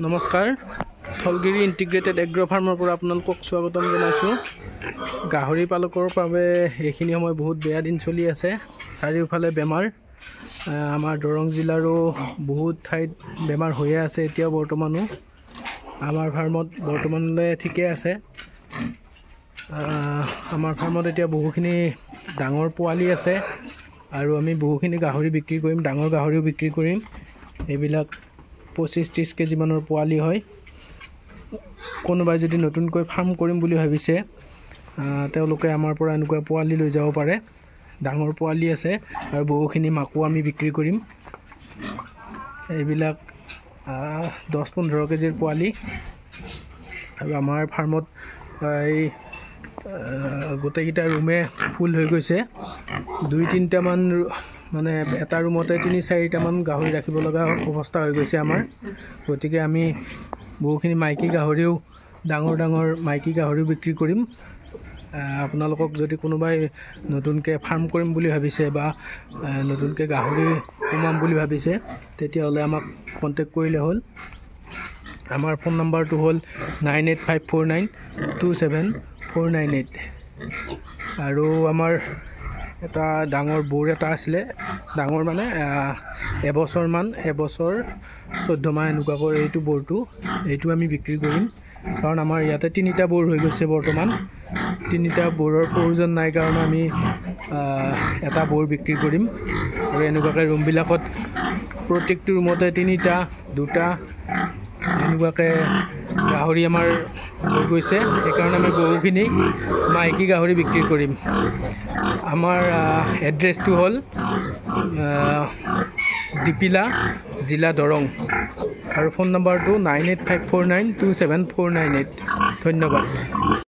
নমস্কাৰ, থলগিৰি integrated agro' ফাৰ্মৰ পৰা আপোনালোকক স্বাগতম জনাইছোঁ। গাহৰি পালকৰ বাবে এইখিনি সময় বহুত বেয়া দিন চলি আছে। চাৰিওফালে বেমাৰ। আমাৰ দৰং জিলাৰো বহুত ঠাইত বেমাৰ হৈয়ে আছে এতিয়াও বৰ্তমানো। আমাৰ ফাৰ্মত বৰ্তমানলৈ ঠিকে আছে। আমাৰ ফাৰ্মত এতিয়া বহুখিনি ডাঙৰ পোৱালি আছে আৰু আমি বহুখিনি গাহৰি বিক্ৰী কৰিম, ডাঙৰ গাহৰিও বিক্ৰী কৰিম। এইবিলাক 25-30 কেজিমানৰ পোৱালি হয়। কোনোবাই যদি নতুনকৈ ফাৰ্ম কৰিম বুলি ভাবিছে, তেওঁলোকে আমাৰ পৰা এনেকুৱা পোৱালি লৈ যাব পাৰে। ডাঙৰ পোৱালি আছে আৰু বহুখিনি মাকো আমি বিক্ৰী কৰিম। এইবিলাক 10-15 কেজিৰ পোৱালি। আৰু আমাৰ ফাৰ্মত এই গোটেইকেইটা ৰুমে ফুল হৈ গৈছে। 2-3টামান, মানে এটা ৰুমতে 3-4টামান গাহৰি ৰাখিব লগা অৱস্থা হৈ গৈছে আমাৰ। গতিকে আমি বহুখিনি মাইকী গাহৰিও, ডাঙৰ ডাঙৰ মাইকী গাহৰিও বিক্ৰী কৰিম। আপোনালোকক যদি কোনোবাই নতুনকৈ ফাৰ্ম কৰিম বুলি ভাবিছে বা নতুনকৈ গাহৰি সোমাম বুলি ভাবিছে, তেতিয়াহ'লে আমাক কণ্টেক্ট কৰিলে হ'ল। আমাৰ ফোন নাম্বাৰটো হ'ল 9854927498। আৰু আমাৰ এটা ডাঙৰ ব'ৰ এটা আছিলে, ডাঙৰ মানে এবছৰমান, এবছৰ 14 মাহ এনেকুৱাকৈ এইটো ব'ৰটো, এইটো আমি বিক্ৰী কৰিম। কাৰণ আমাৰ ইয়াতে 3টা ব'ৰ হৈ গৈছে বৰ্তমান। 3টা ব'ৰৰ প্ৰয়োজন নাই কাৰণে আমি এটা ব'ৰ বিক্ৰী কৰিম। আৰু এনেকুৱাকৈ ৰুমবিলাকত প্ৰত্যেকটো ৰুমতে 3টা, 2টা এনেকুৱাকৈ গাহৰি আমাৰ হৈ গৈছে। সেইকাৰণে আমি বহুখিনি মাইকী গাহৰি বিক্ৰী কৰিম। আমাৰ এড্ৰেছটো হ'ল দিপিলা, জিলা দৰং। আৰু ফোন নম্বৰটো 9854927498। ধন্যবাদ।